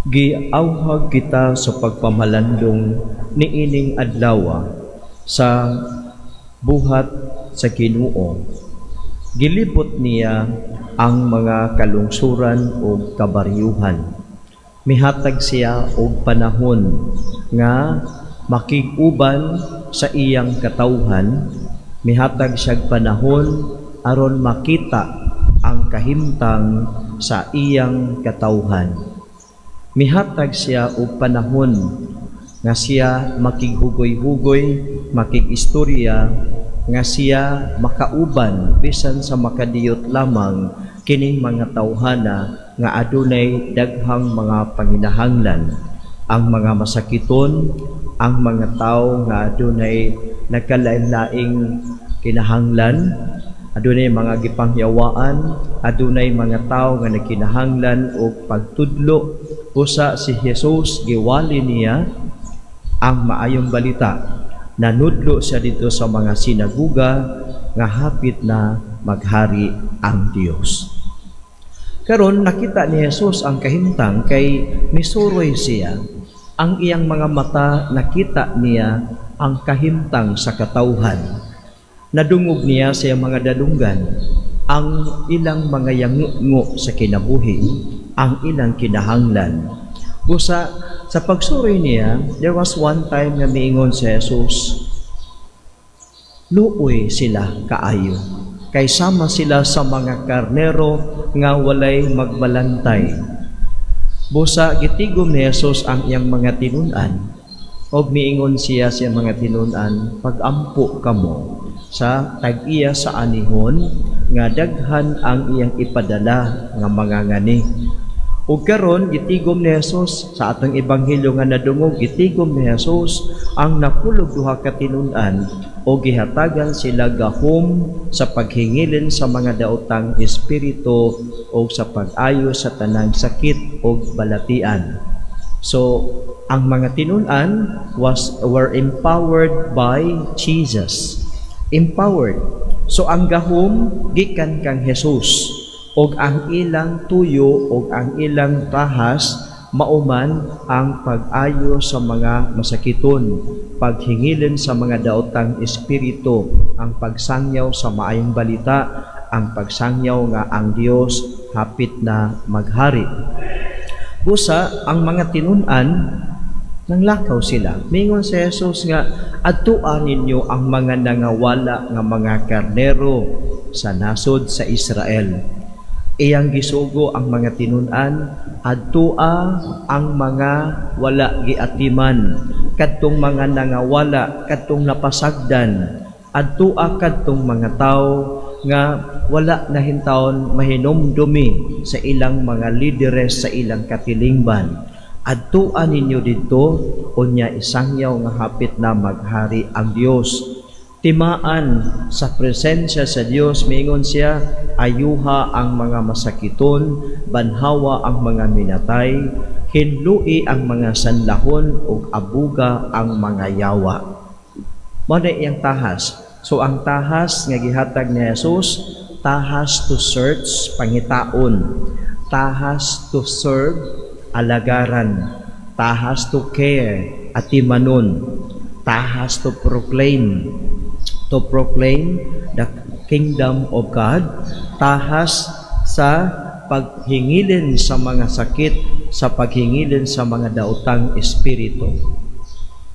Giawhag kita sa pagpamalandong niining adlaw sa buhat sa Ginoo. Gilibot niya ang mga kalungsuran ug kabaryuhan. Mihatag siya og panahon nga makig-uban sa iyang katawhan. Mihatag siyag panahon aron makita ang kahimtang sa iyang katawhan. Mihatag siya og panahon nga siya makighugoy-hugoy, makig-istorya, nga siya makauban bisan sa makadiyot lamang kining mga tawhana nga adunay daghang mga panginahanglan, ang mga masakiton, ang mga tawo nga adunay nagkalain-laing kinahanglan, adunay mga gipangyawaan, adunay mga tawo nga nagkinahanglan og pagtudlo. Usa si Jesus, giwali niya ang maayong balita. Nanudlo siya dito sa mga sinaguga nga hapit na maghari ang Dios. Karon, nakita ni Jesus ang kahimtang kay misuroy siya. Ang iyang mga mata, nakita niya ang kahimtang sa katawhan. Nadungog niya sa iyang mga dalunggan ang ilang mga yangungo sa kinabuhi, ang ilang kinahanglan. Busa sa pagsuroy niya, there was one time nga miingon si Jesus, luoy sila kaayo. Kay sama sila sa mga karnero nga walay magbalantay. Busa gitigom ni Jesus ang iyang mga tinun-an. Og miingon siya sa iyang mga tinun-an, "Pagampo kamo sa tag-iya sa anihon nga daghan ang iyang ipadala nga mga ngani." Ug karon, gitigom ni Jesus sa atong ebanghelyo nga nadungog, gitigom ni Jesus ang 12 ka tinun-an o gihatagan sila gahom sa paghingilin sa mga daotang espiritu o sa pag-ayo sa tanang sakit o balatian. So, ang mga tinun-an was were empowered by Jesus. Empowered. So ang gahom gikan kang Jesus og ang ilang tuyo og ang ilang tahas mauman ang pag-ayo sa mga masakiton, paghingilin sa mga daotang espiritu, ang pagsangyaw sa maayong balita, ang pagsangyaw nga ang Dios hapit na maghari. Busa ang mga tinun-an, nanglakaw sila. Mingon si Jesus nga adtua ninyo ang mga nangawala nga mga karnero sa nasod sa Israel. Iyang gisugo ang mga tinun-an, adtua ang mga wala giatiman, kadtong mga nangawala, kadtong napasagdan, adtua kadtong mga tawo nga wala na hintawon mahinumdumi sa ilang mga lideres sa ilang katilingban. Adtua ninyo didto, unya isangyaw nga hapit na maghari ang Dios. Timaan sa presensya sa Dios, mingon siya, ayuha ang mga masakiton, banhawa ang mga minatay, hinlui ang mga sanlahon ug abuga ang mga yawa. Mao na iyang tahas. So ang tahas nga gihatag ni Jesus, tahas to search, pangitaon, tahas to serve, alagaran, tahas to care, atimanon, tahas to proclaim the kingdom of God, tahas sa paghingilin sa mga sakit, sa paghingilin sa mga daotang espiritu.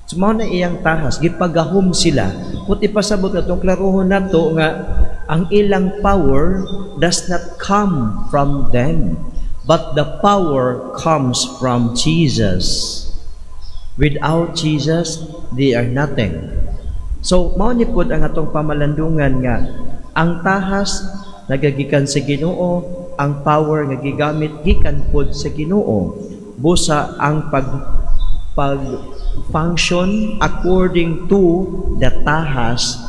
So, mao na iyang tahas, gipagahom sila. Kung ipasabot atong klarohon nato nga ang ilang power does not come from them, but the power comes from Jesus. Without Jesus, they are nothing. So, mao ni pod ang atong pamalandungan nga ang tahas nagagikan sa Ginoo, ang power nga gigamit gikan pod sa Ginoo. Busa ang pag pag function according to the tahas,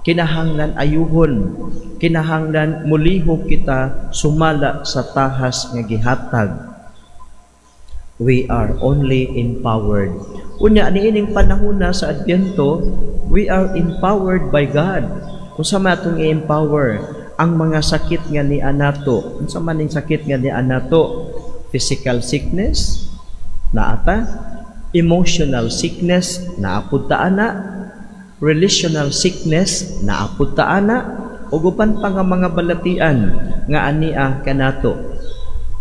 kinahanglan ayuhon, kinahanglan mulihok kita sumala sa tahas nga gihatag. We are only empowered. Unya, niining panahon na sa Adbyento, we are empowered by God. Kung unsa man atong i-empower ang mga sakit nga ni anato, unsa man ning sakit nga ni anato? Physical sickness. Naa ta emotional sickness, naa pud ta ana. Relational sickness, naa pud ta ana. Ug uban pa nga mga balatian nga ania kanato.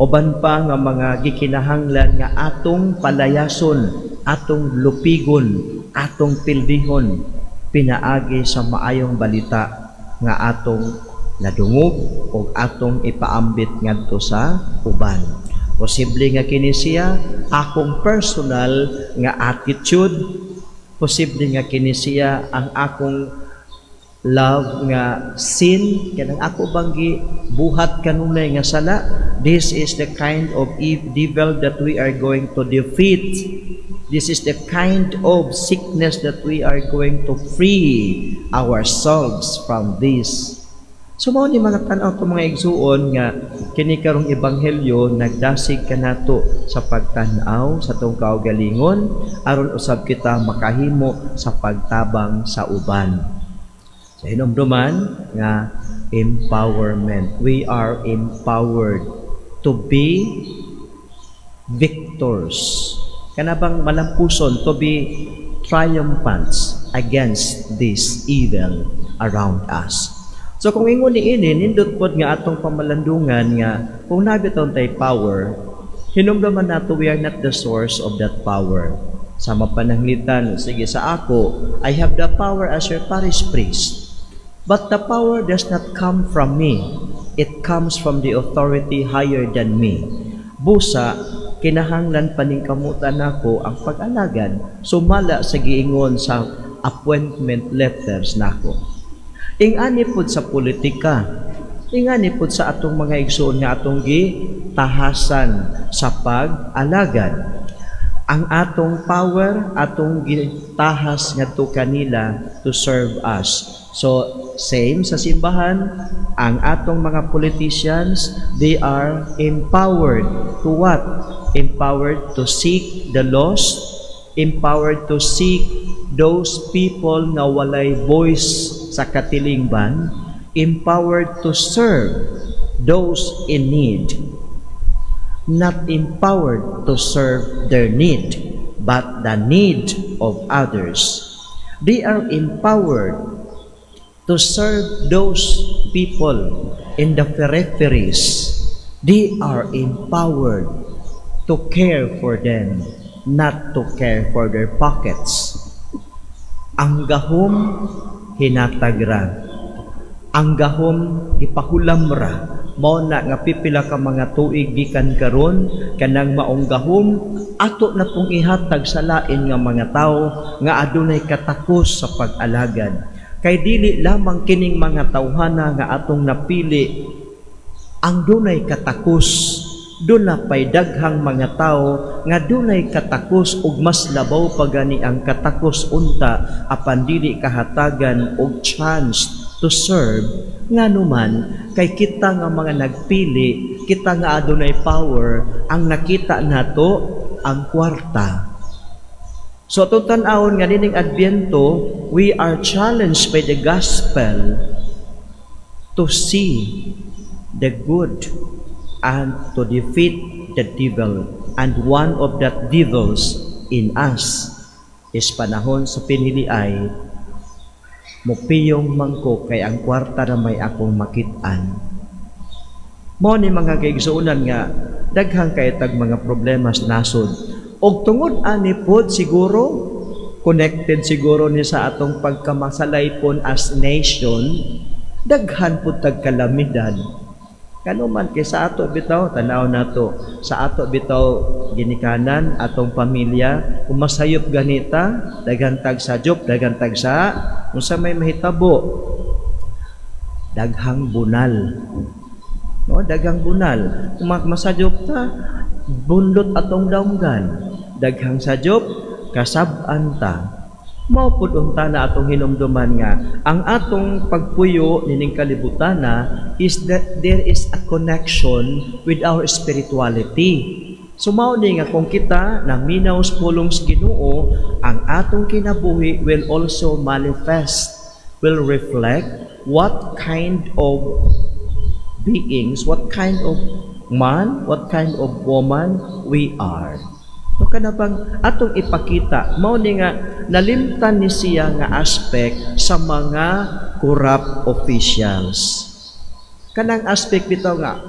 Uban pa nga mga gikinahanglan nga atong palayason, atong lupigon, atong pildihon pinaagi sa Maayong Balita nga atong nadungog ug atong ipaambit ngadto sa uban. Posible nga kini siya akong personal nga attitude, posible nga kini siya ang akong love nga sin, kanang ako bang buhat kanunay nga sala. This is the kind of devil that we are going to defeat. This is the kind of sickness that we are going to free ourselves from this. So mao ni mga tan-aw to, mga igsuon, nga kini karong ebanghelyo nagdasig kanato sa pagtan-aw sa atong kaugalingon aron usab kita makahimo sa pagtabang sa uban. Sa hinumduman nga empowerment. We are empowered to be victors. Kana bang malampuson, to be triumphants against this evil around us. So kung ingon ni ini, nindot pod nga atong pamalandungan nga kung naa bitaw tay power, hinumduman nato we are not the source of that power. Sama pananglitan, sige, sa ako, I have the power as your parish priest. But the power does not come from me. It comes from the authority higher than me. Busa, kinahanglan paningkamutan nako ang pag-alagad sumala sa giingon sa appointment letters nako. Ingani pud sa politika, ingani pud sa atong mga igsoon nga atong gitahasan sa pag-alagad. Ang atong power, atong gitahas ngadto kanila to serve us. So, same sa simbahan, ang atong mga politicians, they are empowered to what? Empowered to seek the lost, empowered to seek those people nga walay voice sa katilingban, empowered to serve those in need, not empowered to serve their need, but the need of others. They are empowered to serve those people in the peripheries. They are empowered to care for them, not to care for their pockets. Ang gahom hinatag ra. Ang gahom gipahulam ra. Mao na nga pipila ka mga tuig gikan karon, kanang maong gahom ato na pong ihatag sa lain nga mga tawo nga adunay katakos sa pag-alagad. Kay dili lamang kining mga tawhana nga atong napili ang dunay katakos, duna pay daghang mga tawo nga dunay katakos ug mas labaw pa gani ang katakos unta, apan dili kahatagan og chance to serve. Ngano man kay kita nga mga nagpili, kita nga adunay power, ang nakita nato ang kwarta. So atong tan-awon nga nining Adbyento, we are challenged by the gospel to see the good and to defeat the devil. And one of that devils in us is panahon sa pinili ay mupiyong mangko kay ang kwarta na may akong makit-an. Mao ni, mga kaigsuonan, nga daghang kay tag mga problema sa nasod. Og tungod ani pod siguro, connected siguro ni sa atong pagkamasalaypon as nation, daghan pud tag kalamidad. Kano man kay sa ato bitaw, tanaw nato sa ato bitaw ginikanan, atong pamilya, kung masayop ganita, daghan tag sajop, daghan tag sa unsa may mahitabo, daghang bunal, no? Daghang bunal. Kung masajop ta, bundot atong daunggan, daghang sajop, kasab-an ta. Mao pud unta na atong hinumduman nga ang atong pagpuyo nining kalibutana is that there is a connection with our spirituality. So mao ni nga kung kita naminaw sa pulong sa Ginoo, ang atong kinabuhi will also manifest, will reflect what kind of beings, what kind of man, what kind of woman we are. So kana bang atong ipakita, mao ni nga nalimtan ni siya nga aspect sa mga corrupt officials. Kanang aspect bitaw nga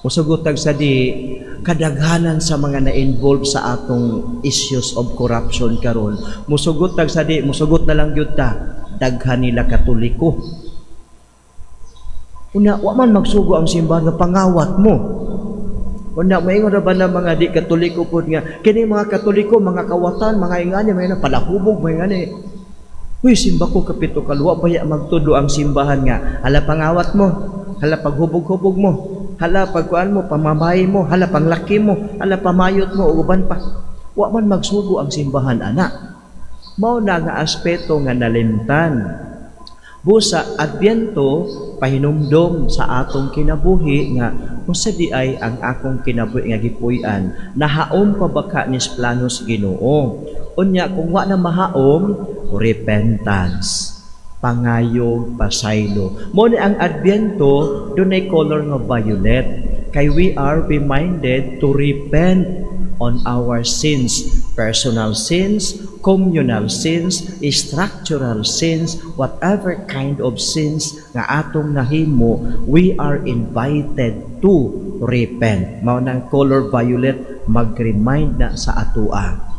musugot sa di kadaghanan sa mga na-involve sa atong issues of corruption karon. Musugot tag sa di, musugot na lang gyud ta, daghan nila Katoliko. Una, wa man magsugo ang simbahan nga pangawat mo. Una, maingon ra ba na mga di Katoliko pod nga kini mga Katoliko, mga kawatan, mga ingani, mga palahubog, mga ingani. Uy, simba ko kapito kalwa baya magtudlo ang simbahan nga hala pangawat mo, hala paghubog-hubog mo, hala pagkuan mo, pamamay mo, hala panglaki mo, hala pamayot mo, ug uban pa. Wa man magsugo ang simbahan ana. Mao na nga aspeto nga nalimtan. Busa Adbyento, pahinumdom sa atong kinabuhi nga unsa di ay ang akong kinabuhi nga gipuy-an, nahaom pa ba ka ni planos Ginoo? Unya kung wa na mahaom, repentance, pangayog pasaylo. Mo ni ang Adbyento dunay color nga violet kay we are reminded to repent on our sins, personal sins, communal sins, structural sins, whatever kind of sins nga atong nahimo, we are invited to repent. Mao nang color violet mag-remind na sa atoa.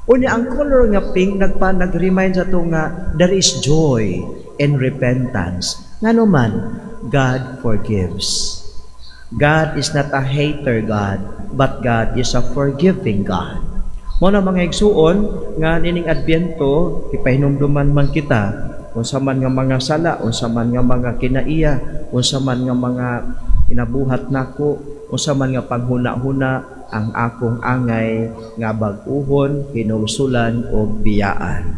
Unya ang color nga pink nag-remind sa ato nga there is joy in repentance. Ngano man, God forgives. God is not a hater God, but God is a forgiving God. Mo na, mga igsuon, nga nining Adbyento ipahinumduman man kita unsa man nga mga sala, unsa man nga mga kinaiya, unsa man nga mga inabuhat nako, unsa man nga panghuna-huna ang akong angay nga bag-uhon, hinulsulan o biyaan.